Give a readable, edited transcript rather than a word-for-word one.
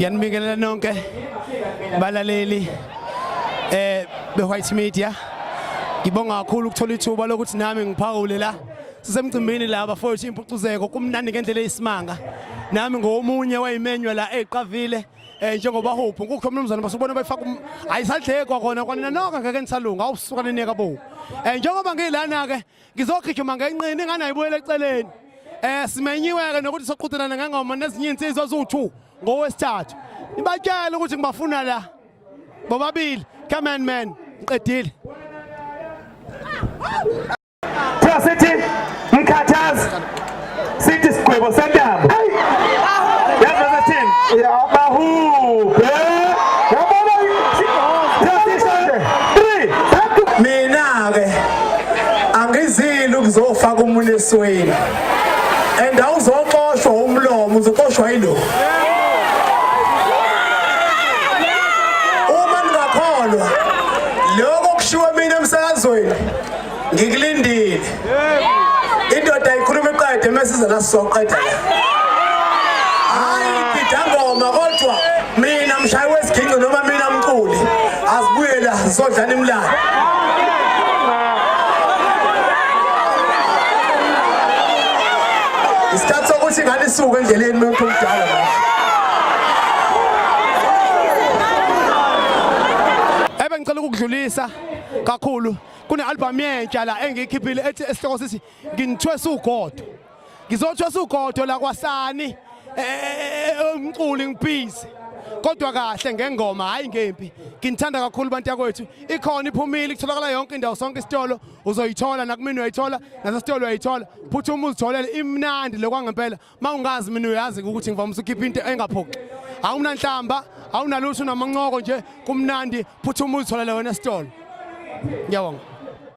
Ngiyanibingelela nonke balaleli be White Media. Ngibonga kakhulu ukuthola ithuba lokuthi nami ngiphawule la. Sisemcimbini la bafowethu impucuzeko kumnandi ngendlela eyisimanga. Nami ngomunye wayimenywa la eqavile njengoba hope ngukho mnumzane basubona bayifaka ayisadlekwa kona kwanina nonke ngeke nisalunga awusuka nineka bo. Njengoba ngilana ke ngizogijima ngenqini ingane ayibuyele eceleni. Simenyiwe ke nokuthi soqhudelana ngengoma nezinye insizwa eziwu2 ngowesithathu. Nibatshele ukuthi ngibafuna la bobabili. Come on man, ngiqedile. Kuthiwa sithi mkhathazi sithi sigwebo sentambo. Yazi sithini? Bahubhe. Yabona nje. 3 Mina ke angizile ukuzofaka umuntu esweni. And awuzoxoshwa umlomo uzoxoshwa yilo. Uma ningakholwa lokho kushiwo mina emsakazweni ngikulindile. Indoda ikhuluma iqede mesiza la sizoqeda la. Hayi gidangoma kodwa mina mshayi wesiginci noma mina mculi azibuye la sodlala imlando. Isikhathi sokuthi ingane isuke endleleni umuntu omdala manje. Ebengicela ukukudlulisa kakhulu kune album yentsha la engiyikhiphile ethi esihloko sithi nginithwesa ugodo. Ngizothwesa ugodo la kwasani umculi ngibhizi kodwa kahle ngengoma hayi ngempi. Nginithanda kakhulu bantu yakwethu. Ikhona iphumile kutholakala yonke indawo sonke isitolo uzoyithola nakumina uyayithola nasesitolo uyayithola. Phuthuma uzitholele imnandi lokwangempela. Mawungazi mina uyazi ukuthi ngivamise ukukhipha into engaphoxi. Awunanhlamba, awunalutho unamancoko nje kumnandi phuthuma uzitholele wena esitolo. Ngiyabonga.